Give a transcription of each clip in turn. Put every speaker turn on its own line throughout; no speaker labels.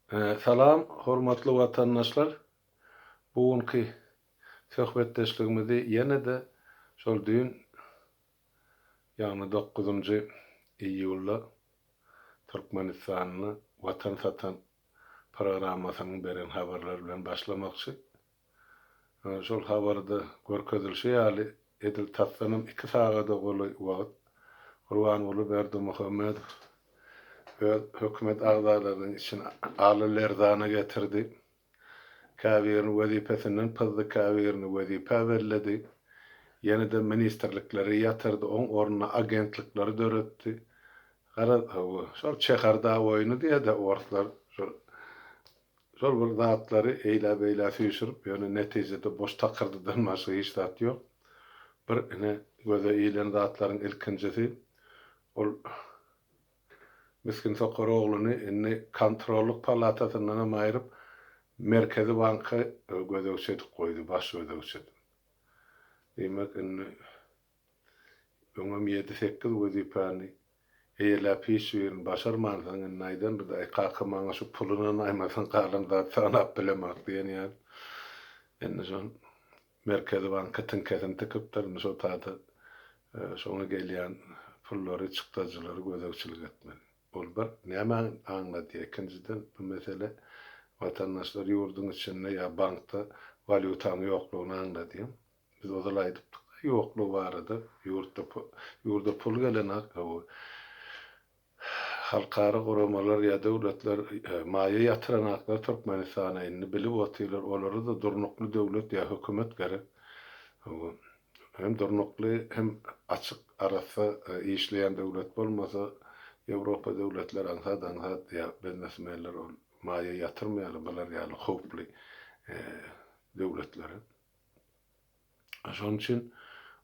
Salam hormatly watandaşlar! Bu günki söhbetdeşligimizi ýene-de şol düýn, ýagny dokuzynjy iýulda Türkmenistanda Watan satan programmasynyň beren habarlary bilen başlamakçy. Şol habarda görkezilişi ýaly, edil tasdanam iki sagada golaý wagt Gurbanguly Berdimuhamedow öz hökümet agzalarynyň içini aly lerzana getirdi. Käbirini wezipesinden pyzdy, käbirini wezipä belledi. Ýene-de ministrlikleri ýatyrdy, oň ornuna agentlikleri döretdi. Garaz, hawa, şol çeharda oýny diýýär-dä orslar, şol şol bir zatlary eýlä-beýlä süýşürip, ýöne netijede boş takyrdydan başga hiç zat ýok. Bir ine göze ilen zatlaryň ilkinjisi, ol Misgin Sokar ogluny indi kontrollyk palatasyndanam aýryp, Merkezi banka gözegçi edip goýdy, baş gözegçi edip. Diýmek, indi öňem ýedi-sekiz wezipäni eýeläp hiç birini başarmansoň, indi aýdandyr-da, Aý, kaka, maňa şu pulunam aýmasaň, galan zat sanap bilemok diýen ýaly. Indi şol Merkezi banka tiňkesini tikipdir, indi şo taýda şoňa gelýän pullary, çykdajylary gözegçilik etmeli. Ol bir, nämäni aňladýar? Ikinjiden, bu mesele watandaşlar ýurduň içinde ýa bankda walýutaň ýoklugyny aňladýar. Biz ozal aýdypdyk, ýoklugy barada, ýurtda ýurda pul gelenak, Halkara guramalar ýa döwletler maýa ýatyranaklar Türkmenistana indi bilip otyrlar olara-da durnukly döwlet ýa hökümet gerek. Hem durnukly hem açyk arassa işleýän döwlet bolmasa Ýewropa döwletleri aňsat aňsat ýa biznesmenler ol maýa ýatyrmaýarlar bular ýaly howply döwletlere. Şonuň üçin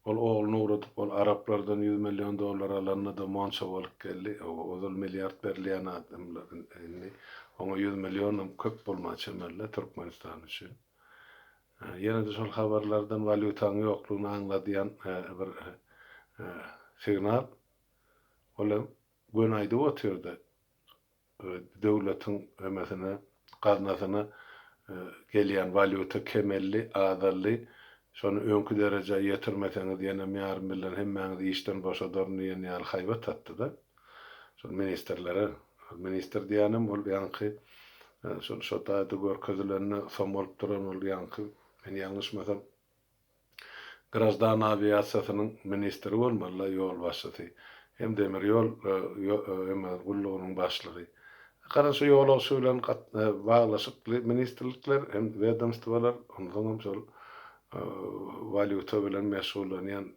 ol ogluny ugradyp, ol araplardan 100 million dollar alanda-da monça bolup geldi. Ozal milliard berilýän adamlar indi oňa 100 millionam köp bolman çemeli Türkmenistan üçin. Ýene-de şol habarlardan walýutaň ýoklugyny aňladýan bir signal. Ol hem göni aýdyp otyrdy. Döwletiň hemesine, gaznasyna gelýän walýuta kemeldi, azaldy. Şony öňki derejä ýetirmeseňiz, ýenem ýarym ýyldan hemmäňizi işden boşadaryn diýen ýaly haýbat atdy-da. Şol ministrlere, ministr diýýänim ol ýaňky şol şo taýda görkezilende somalyp duran ol ýaňky, men ýalňyşmasam, Graždan awiasiýasynyň ministri bolmaly-la ýolbaşçysy hem demir ýol gullugynyň başlygy. Garaz şu ýolagçy bilen baglaşykly ministrlikler hem wedomstwolar onsoňam şol walýuta bilen meşgullanýan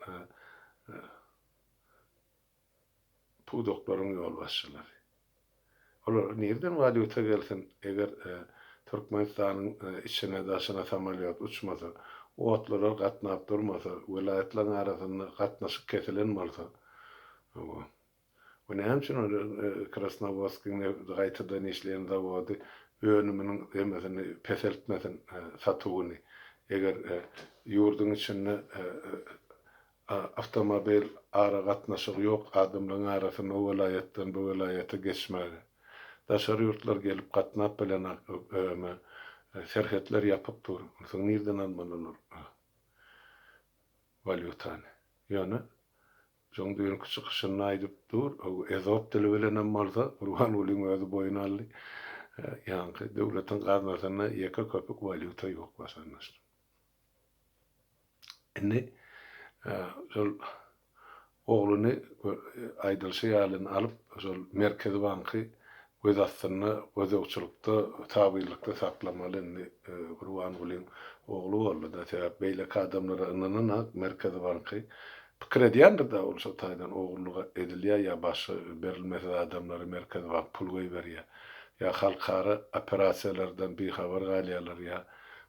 pudaklaryň ýolbaşçylary. Olar nirden walýuta gelsin, eger Türkmenistanyň içine, daşyna samolýot uçmasa, otlular gatnap durmasa, welaýatlaryň arasynda gatnaşyk kesilen bolsa. Hawa. We näme üçin ol Krasnowodskiň gaýtadan işleýän zawody önüminiň hemmesini peseltmesin, satuwyny, eger ýurduň içinde Awtomobil aragatnaşygy ýok adamlaryň arasynda o welaýatdan bu welaýata geçmäge. Daşary ýurtlar gelip gatnap bilenak öme serhetler ýapyk dur. Onsoň nirden almaly olar walýutany. Ýöne şoň düýnki çykyşynda aýdyp dur, ezop dili bilenem bolsa Gurbangulyň özi boýun aldy. Ýaňky döwletiň gaznasynda ýeke köpük walýuta ýok watandaşlar. Indi şol ogluny aýdylyşy ýaly alyp, şol Merkezi banky göz astynda, gözegçilikde, tabynlykda saklamaly indi Gurbangulyň ogly boldy-da. Sebäp beýleki adamlara ynananak Merkezi banky. Pikir edýändir-dä ol şo taýdan ogurlyk edilýär ýa başga berilmesiz adamlara Merkezi bank pul goýberýär. Ýa halkara operasiýalardan bihabar galýarlar ýa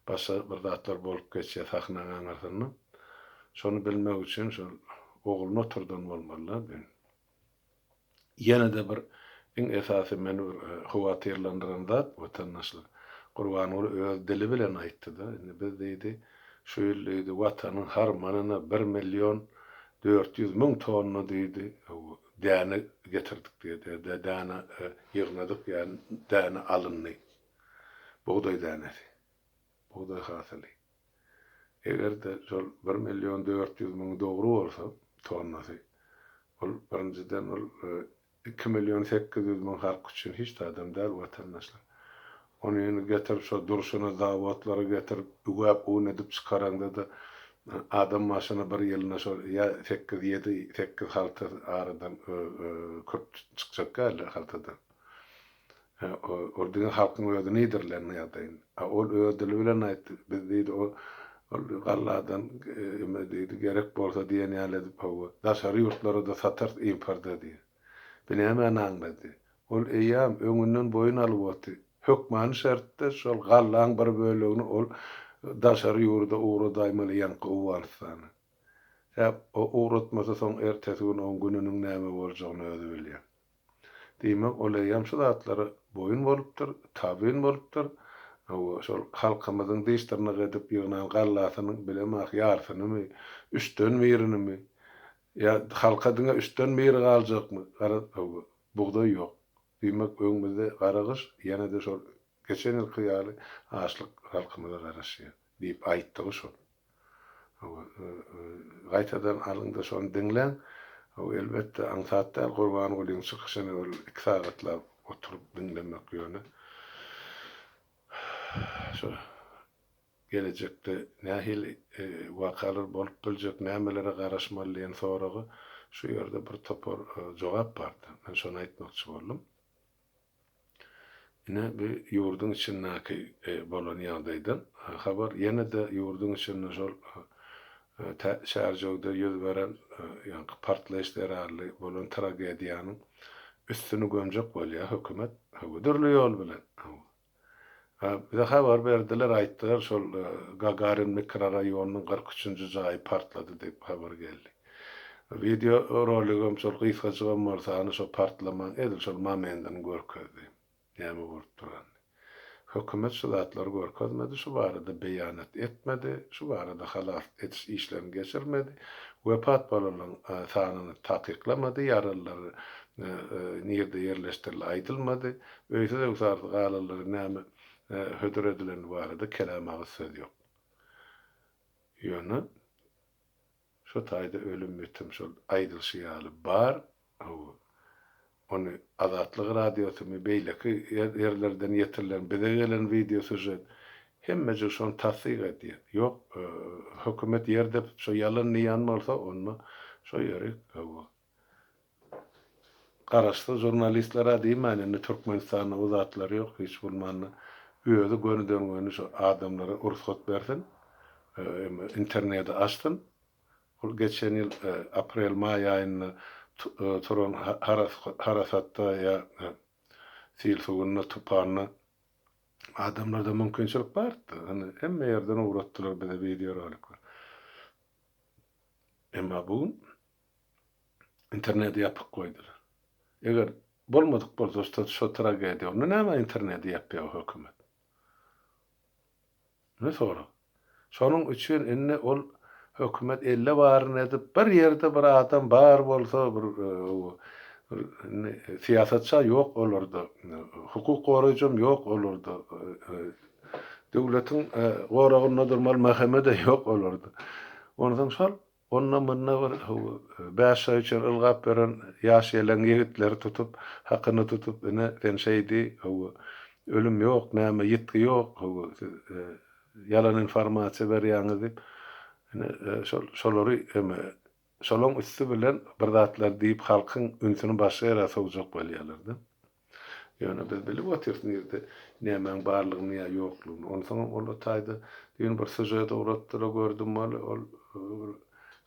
Başga bir zatlar bolup geçýär sahnaň aňyrsynda. Şony bilmek üçin şol ogluny oturdan bolmaly-da düýn. Ýene-de bir iň esasy meni bir howatyrlandyran zat, watandaşlar, Gurbanguly öz dili bilen aýtdy-da, indi biz diýdi, şu ýyl diýdi, Watanyň harmanyna bir million 400 000 tonna diýdi, däne getirdik diýdi, däne ýygnadyk, ýa däne alyndy. Bugdaý dänesi. Bugdaý hasyly. Eger-de şol bir million 400 müňi dogry bolsa, tonnasy, ol birinjiden ol 2 million 800 müň halk üçin hiç zadam däl watandaşlar. Ony indi getirip şo durşuna zawodlara getirip üwäp un edip çykaraňda-da adam başyna bir ýylynda şol ýa sekiz ýedi sekiz halta aradan köp çykjak däl haltadan. Ol diňe halkyň özüni iýdirilen ýagdaýynda. A ol öz dili bilen aýtdy, biz diýdi ol ol galladan eme diýdi gerek bolsa diýen ýaly edip hawa daşary ýurtlara-da satarys imporda diýdi. Bu nämäni aňlady? Ol eýýäm öňünden boýun alyp oty. Hökmany şertde şol gallaň bir bölegini ol daşary ýurda ugradaýmaly ýaňky Owganystana. Sebäp o ugratmasa soň ertesi gün oň gününiň näme boljagyny özi bilýär. Diýmek, ol eýýäm şu zatlara boýun bolupdyr, tabyn bolupdyr. Hawa, şol halkymyzyň diş-dyrnak edip ýygnan gallasynyň bilemah ýarsynymy, üçden birinimi, ýa halka diňe üçden biri galjakmy, garaz, hawa, bugdaý ýok. Diýmek, öňümizde gara gyş, ýene-de şol Geçen ýylky ýaly açlyk halkymyza garaşýar diýip aýtdygy şol. Hawa, gaýtadan alyň-da şony diňläň. Hawa, elbetde, aňsat däl Gurbangulyň çykyşyny ol iki sagatlap oturyp diňlemek ýöne şo gelejekde nähili wakalar bolup biljek, nämelere garaşmaly diýen soraga şu ýerde bir topar jogap bardy. Men şony aýtmakçy boldum. Ine, bu ýurduň içindäki bolan ýagdaýdan habar. Ýene-de ýurduň içinde şol Çärjewde ýüz beren ýaňky partlaýyş zerarly bolan tragediýanyň üstüni gömjek bolýar hökümet. Hawa, dürli ýol bilen. Hawa. Bize habar berdiler, aýtdylar, şol Gagarin mikroraýonynyň 43-nji jaýy partlady diýip habar geldi. Wideo roligem şol gysgajygam bolsa, ana şo partlamaň edil şol momendini görkezdi. Näme bolup duranyny. Hökümet şu zatlary görkezmedi, şu barada beýanat etmedi, şu barada halas ediş işlerini geçirmedi, wepat bolanlaryň sanyny takyklamady, ýaralylary nirde ýerleşdirildi aýdylmady. Öýsüz-öwsarsyz galanlara näme hödür edileni barada kelam agyz söz ýok. Ýöne şo taýda ölüm-ýitim şol aýdylyşy ýaly bar. Hawa. Ony Azatlyk Radiosymy, beýleki ýerlerden ýetirilen, bize gelen wideosýužet hemmejik şony tassyk edýär. Ýok, hökümet ýer depip şo ýalan diýýän bolsa, onda şo ýeri, hawa, Garaşsyz žurnalistler-ä diýmän indi Türkmenistanda o zatlar ýok hiç bolmanda özi gönüden-göni şu adamlara rugsat bersin internedi açsyn ol geçen ýyl aprel-maý aýynda turan harasatda ýa sil suwunda tupanda adamlarda mümkinçilik bardy indi hemme ýerden ugratdylar bize wideorolikler emma bu gün Interneti ýapyk goýdular. Eger bolmadyk bolsa şo tragediýa onda näme interneti ýapýar hökümet? Ne sorag. Şonuň üçin indi ol hökümet elle baryny edip bir ýerde bir adam bar bolsa bir indi syýasatça ýok olarda hukuk goraýjam ýok olarda döwletiň goragynda durmaly MHM-de ýok olarda. Onsoň şol Onda-munda bir bäş şaý üçin ylgap ýören ýaş-ýeleň ýigitleri tutup, hakyna tutup, ine, sen şeý diý, hawa, ölüm ýok, näme, ýitgi ýok, hawa, siz ýalan informasiýa berýäňiz diýip, ine, şol, şolary eme, şolaň üsti bilen bir zatlar diýip, halkyň ünsüni başga ýere sowjak bolýarlar-da. Ýöne biz bilip otyrys nirde nämäň barlygyny ýa ýoklugyny. Onsoňam ol o taýda düýn bir sýužet ugratdylar gördüm weli ol bir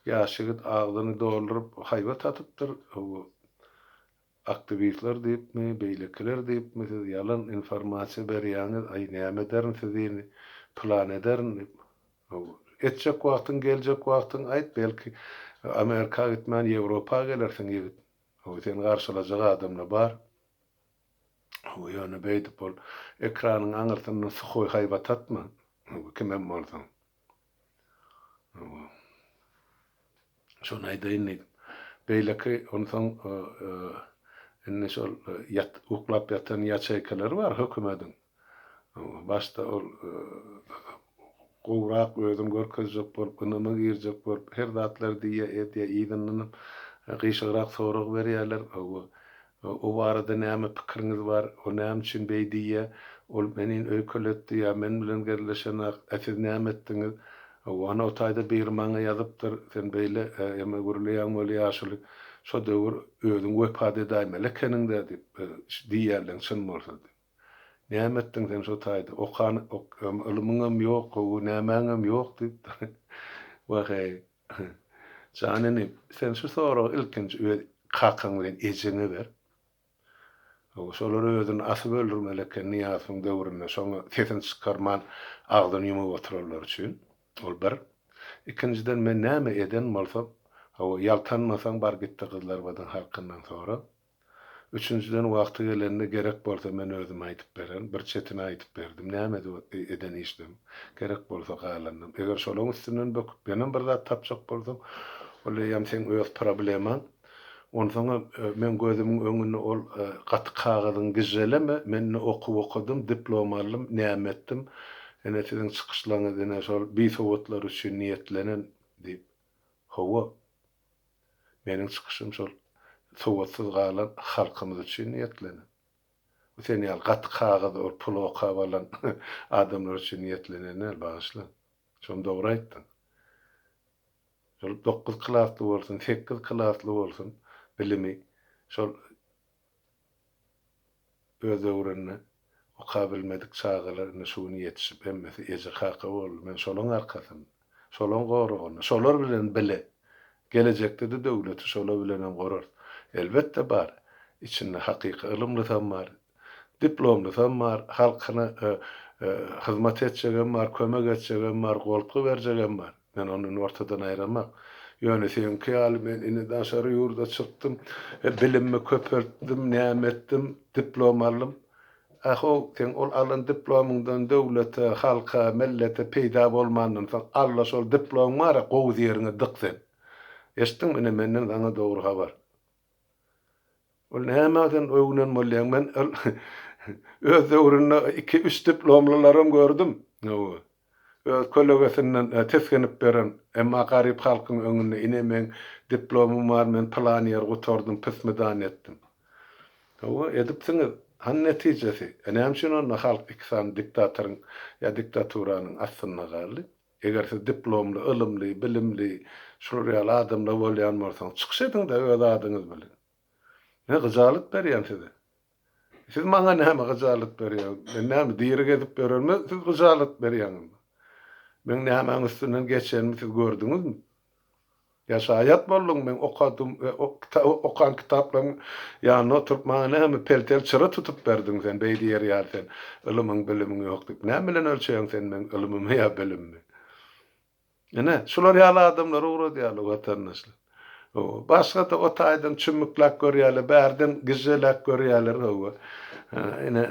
ýaş ýigit agzyny dolduryp haýbat atypdyr. Hawa aktiwistler diýipmi, beýlekiler diýipmi siz ýalan informasiýa berýäňiz, aý näme ederin sizini, pylan ederin diýip. Hawa etjek wagtyň geljek wagtyň aýt belki Amerika gitmän Ýewropa gelersiň ýigit. Hawa, seni garşylajak adamlar bar. Hawa, ýöne beýdip ol ekranyň aňyrsyndan suhoý haýbat atma. Hawa, kimem bolsaň. Hawa. Şony aýdaýyn diýdim. Beýleki, onsoň indi şol ýat, uklap ýatan ýaçeýkalar bar hökümediň. Başda ol gowrak özüni görkezjek bolup, ynama girjek bolup, her zatlar diýýär, edýär, yzyndanam gyşygrak sorag berýärler. Hawa, o barada näme pikiriňiz bar, o näme üçin beý diýýär, ol menin öýkeletdi ýa men bilen gerleşenak, ä siz näme etdiňiz? Hawa, ana o taýda biri maňa ýazypdyr, sen beýle eme gürleýäň weli ýaşuly, şo döwür özüň wepat edäýmeli ekeniň-dä diýip, diýýärleň çyn bolsa diýip. Näme etdiň sen şo taýda? Okan ylmyňam ýok, gowy nämäňem ýok diýipdir. Wah-eý. Jan inim, sen şu soragy ilkinji öz kakaň bilen ejeňe ber. Hawa, şolar özüni asyp öldürmeli eken Nyýazowyň döwründe, şoňa sesini çykarman agzyny ýumup oturanlary üçin. Ol bir. Ikinjiden men näme eden bolsam, hawa, ýaltanmasaň bar git-de Gyzlarbadyň halkyndan sora. Üçünjiden wagty gelende gerek bolsa men özüm aýdyp bererin. Bir çetini aýdyp berdim. Näme eden işlerim. Gerek bolsa galanynam. Eger şolaň üstünden böküp menem bir zat tapjak bolsaň, ol eýýäm seň öz problemaň. Onsoňam meň gözümiň öňünde ol gaty kagyzyňy gijjeleme. Men ine okuw okadym, diplom aldym, näme etdim. Ine siziň çykyşlaryňyz ine şol bisowatlar üçin niýetlenen diýip. Hawa. Meniň çykyşym şol sowatsyz galan halkymyz üçin niýetlenen. Bu sen ýaly gaty kagyz ol puly okap alan adamlar üçin niýetlenen däl, bagyşla. Şony dogry aýtdyň. Şol dokuz klasly bolsun, sekiz klasly bolsun bilimi şol Öz döwründe okabilmedik çagalar indi şu gün ýetişip hemmesi eje-kaka boldy. Men şolaň arkasynda. Şolaň goragynda. Şolar bilen bile. Gelejekde-de döwleti şolar bilenem gurarys. Elbetde bar. Içinde hakyky ylymlysam bar. Diplomlysam bar. Halkyna hyzmat etjegem bar, kömek etjegem bar, goltgy berjegem bar. Men ony indi ortadan aýramak. Ýöne seňki ýaly men indi daşary ýurda çykdym, bilimimi köpeltdim, näme etdim, diplom aldym. A-how, seň ol alan diplomyňdan döwlete, halka, millete peýda bolmandan soň, Alla şol diplomyň bar-a, gowuz ýeriňe dyk sen. Eşitdiňmi, ine menden saňa dogry habar. Ol nämä sen öwünen bolýaň? Men ol öz döwründe iki-üç diplomlylaram gördüm. Hawa. Öz kölegesinden tisginip beren, emma garyp halkyň öňünde ine meň diplomym bar, men pylan ýeri gutardym, pismidan etdim. Hawa, edipsiňiz. Hany netijesi? E näme üçin onda halk iki sany diktatoryň ýa diktaturanyň astynda galdy? Eger siz diplomly, ylymly, bilimli, şular ýaly adamlar bolýan bolsaňyz, çykyş ediň-de öz adyňyz bilen. Men gyjalat berýän size. Siz maňa näme gyjalat berýäňiz? Men näme diri gezip ýörenime siz gyjalat berýäňizmi? Meň nämäň üstünden geçenimi siz gördüňizmi? Ýa şaýat bolduňmy meň okadym, okan kitaplarymyň ýanynda oturyp maňa näme peltel çyra tutup berdiň sen beý diýer ýaly sen ylymyň bilimiň ýok diýip. Näme bilen ölçeýäň sen meň ylymymy ýa bilimimi? Ine, şular ýaly adamlary ugradýarlar watandaşlar. Başga-da o taýdan çümmükläp görýärler, bärden gijjeläp görýärler, hawa. Ine,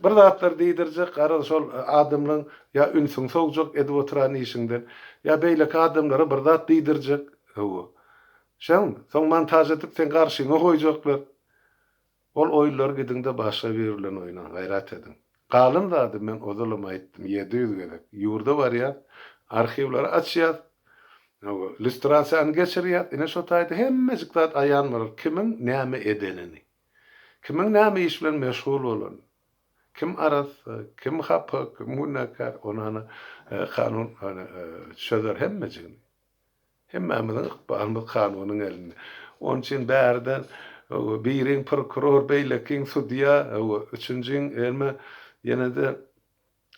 bir zatlar diýdirjek, garaz şol adamlaryň ýa ünsüňi sowjak edip oturan işiňden, ýa beýleki adamlara bir zat diýdirjek, hawa. Şoň, soň montaž edip seň garşyňa goýjaklar. Ol oýunlary gidiňde başga biri bilen oýnaň, gaýrat ediň. Galan zady men ozalam aýtdym, 700 gezek. Ýurda barýas, arhiwleri açýas, hawa, lýustrasiýany geçirýäs, ine şo taýda hemmejik zat aýan bolar, kimiň näme edenini, kimiň näme iş bilen meşgul bolanyny, kim arassa, kim hapa, kim günäkär, ony hany kanun çözer hemmejigini. Hemmämiziň ykbalymyz kanunyň elinde. Onuň üçin bärden biriň prokuror, beýlekiň sudýa, üçünjiň eme ýene-de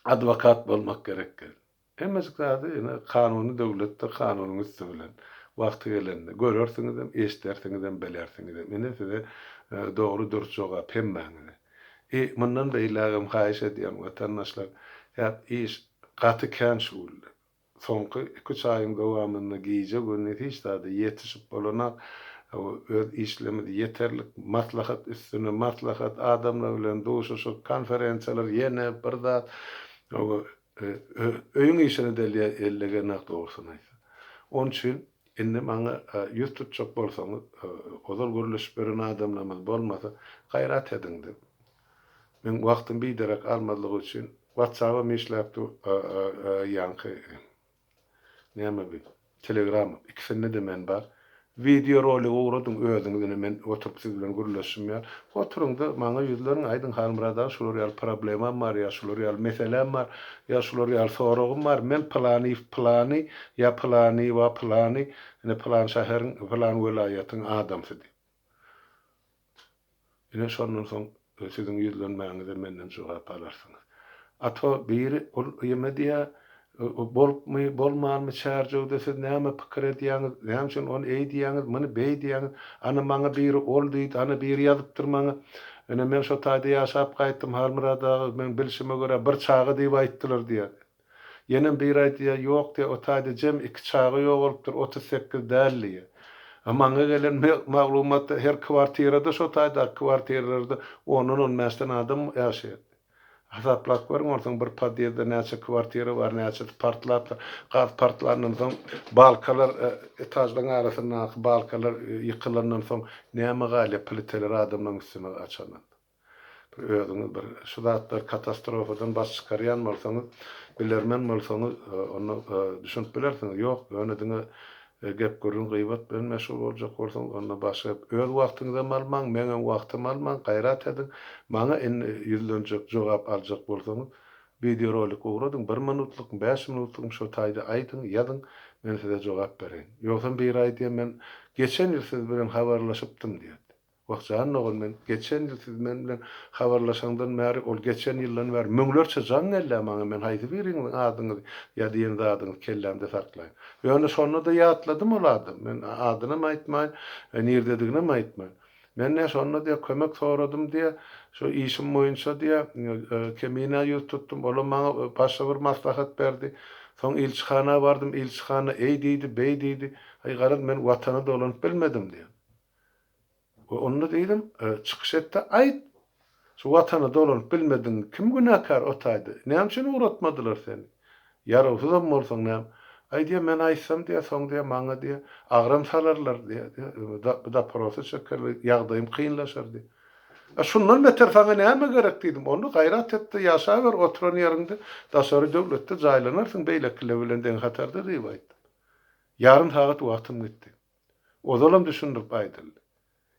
adwokat bolmak gerek däl. Hemmejik zady ine kanuny döwletde kanunyň üsti bilen wagty gelende görersiňizem, eşidersiňizem, bilersiňizem. Ine size dogry dürs jogap hemmäňize. I mundan beýlägem haýyş edýän watandaşlar, hä iş gaty kän şu günler. Soňky iki-üç aýyň dowamynda gije-gündiz hiç zada ýetişip bolanak, öz işlerimiz ýeterlik, maslahat üstüne maslahat, adamlar bilen duşuşyk, konferensiýalar, ýene bir zat, öýüň işine del ellegenak dogrusyny aýtsak. Onuň üçin indi maňa ýüz tutjak bolsaňyz, ozal gürleşip ýören adamlarymyz bolmasa, gaýrat ediň-de. Meň wagtym biderek almazlygy üçin WhatsApp-am işläp dur, ýaňky näme bi, Telegram-am, ikisinde-de men bar. Wideo rolik ugradyň özüňiz ine men oturyp siz bilen gürleşişim ýaly. Oturyň-da maňa ýüzleniň aýdyň Halmyrat aga şular ýaly problemam bar ýa şular ýaly meseläm bar ýa şular ýaly soragym bar men pylanyýew pylany ýa pylanyýewa pylany ine pylan şäheriň pylan welaýatyň adamsy diýip. Ine şondan soň siziň ýüzlenmäňize menden jogap alarsyňyz. A to biri ol ýeme diýýär, bolupmy, bolmanmy Çärjewde siz näme pikir edýäňiz, näme üçin ony eý diýýäňiz, muny beý diýýäňiz, ana maňa biri ol diýdi, ana biri ýazypdyr maňa. Ine men şo taýda ýaşap gaýtdym Halmyrat aga, meň bilşime görä bir çaga diýip aýtdylar diýýär. Ýenem biri aýdýar, ýok diýýär, o taýda jem iki çaga ýogalypdyr, 38 däl diýýär. A maňa gelen maglumatda her kwartirada şo taýdaky kwartiralarda ondan on bäşden adam ýaşaýar. Hasaplap görüň onsoň bir podýezdde näçe kwartira bar, näçesi partlapdyr. Gaz partlandan soň balkalar etažlaryň arasyndaky balkalar ýykylandan soň näme galýar pliteler adamlaryň üstüne açandan. Bir özüňiz bir şu zatlar katastrofadan baş çykarýan bolsaňyz, bilermen bolsaňyz, onda düşünip bilersiňiz. Ýok, ýöne diňe gep-gürrüň, gybat bilen meşgul boljak bolsaňyz, onda başga öz wagtyňyzam almaň, meňem wagtymy almaň, gaýrat ediň. Maňa indi ýüzlenjek, jogap aljak bolsaňyz, wideorolik ugradyň, bir minutlykmy, bäş minutlykmy şo taýda aýdyň, ýazyň, men size jogap bereýin. Ýogsam biri aýdýar, men geçen ýyl siz bilen habarlaşypdym diýýär. Wah, jan dogan, men geçen ýyl siz men bilen habarlaşaňdan bäri, ol geçen ýyldan bäri müňlerçe jaň gelýär maňa, men haýsy biriňiziň adyňyzy ýa diýen zadyňyzy kellämde saklaýyn. Ýöne şonda-da ýatladym ol adamy, men adynam aýtmaýyn, nirdediginem aýtmaýyn. Men diýýär, şonda diýýär, kömek soradym diýýär, şu işim boýunça diýýär, Keminä ýüz tutdum, olam maňa başga bir maslahat berdi. Soň ilçihana bardym, ilçihana eý diýdi, beý diýdi, aý garaz men watana dolanyp bilmedim diýýär. We onda diýdim, çykyş et-de aýt, şu Watana dolanyp bilmediň, kim günäkär o taýda, näme üçin ugratmadylar seni? Ýarawsyzam bolsaň näme? Aý diýýär, men aýtsam diýýär, soň diýýär, maňa diýýär, agram salarlar diýýär, doprosa çekerler, ýagdaýym kynlaşar diýýär. A şundan beter saňa näme gerek diýdim. Onda gaýrat et-de ýaşaber oturan ýeriňde, daşary döwletde jaýlanarsyň beýlekiler bilen deň hatarda diýip aýtdym. Ýarym sagat wagtym gitdi. Ozalam düşündirip aýdyldy.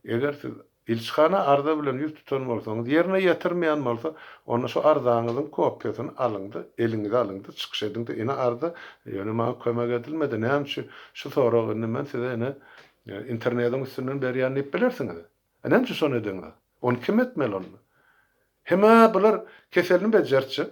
Eger siz ilçihana arza bilen ýüz tutan bolsaňyz, ýerine ýetirmeýän bolsa, onda şu arzaňyzyň kopiýasyny alyň-da, eliňize alyň-da, çykyş ediň-de, ine arza, ýöne maňa kömek edilmedi, näme üçin şu soragy indi men size ine internediň üstünden berýän diýip bilersiňiz. A näme üçin şony edeňiz? Ony kim etmeli onda? Hem-ä bular keselini bejertjek,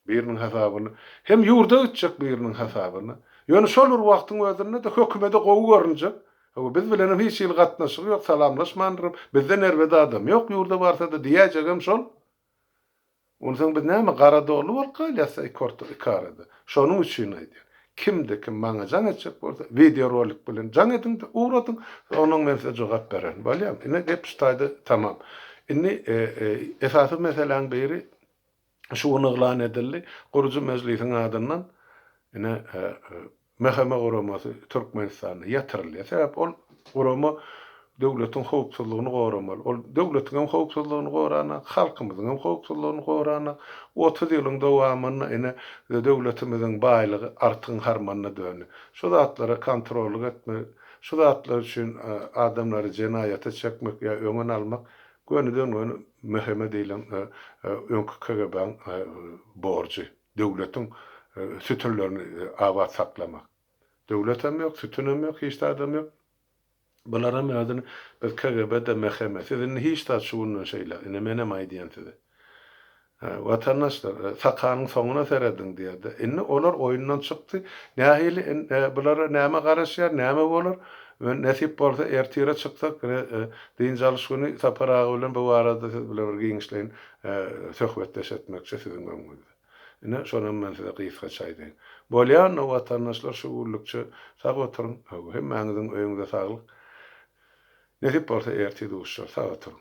Biriniň hasabyna. Hem ýurda gitjek biriniň hasabyna. Ýöne şol bir wagtyň özünde-de hökümede gowy görünjek. Hawa, biz bilenem hiç hili gatnaşygy ýok, salamlaşmandyram. Bizden erbet adam ýok ýurda barsa-da diýäýjegem şol. Onsoň biz näme, garadolly bolup galýas-da iki orta, iki arada. Şonuň üçin aýdýan. Kimde-kim maňa jaň etjek bolsa, wideorolik bilen jaň ediň-de, ugradyň, onuň men size jogap bererin. Bolýamy? Ine, gep şu taýda tamam. Indi esasy meseläň biri, Şu gün yglan edildi. Gurujy mejlisiň adyndan ine MHM guramasy Türkmenistanda ýatyrylýar. Sebäp ol gurama döwletiň howpsuzlygyny goramaly. Ol döwletiň hem howpsuzlygyny goranak, halkymyzyň hem howpsuzlygyny goranak. 30 ýylyň dowamynda ine döwletimiziň baýlygy artygyň harmanyna döndi. Şu zatlara kontrollyk etmek, şu zatlar üçin adamlary jenaýata çekmek ýa öňüni almak Gönüden-göni MHM diýlen öňki KGB-niň borjy, döwletiň sütünlerini abat saklamak. Döwletem ýok, sütünem ýok, hiç zadam ýok. Bularam özüni biz KGB-de MHM. Siz indi hiç zat şu günden şeýle, ine menem aýdýan size. Watandaşlar, sakanyň soňuna serediň diýerdi. Indi olar oýundan çykdy. Nähili, bulara näme garaşýar, näme bolar? Nesip bolsa, ertire çyksak, dynç alyş güni Sapar aga bilen bu barada siz bilen bir giňişleýin söhbetdeş etmekçi siziň öňüňizde. Ine, şonam men size gysgaça aýdaýyn. Bolýa onda, watandaşlar, şu günlükçe sag oturyň. Hemmäňiziň öýüňize saglyk. Nesip bolsa, ertir duşuşarys. Sag oturyň.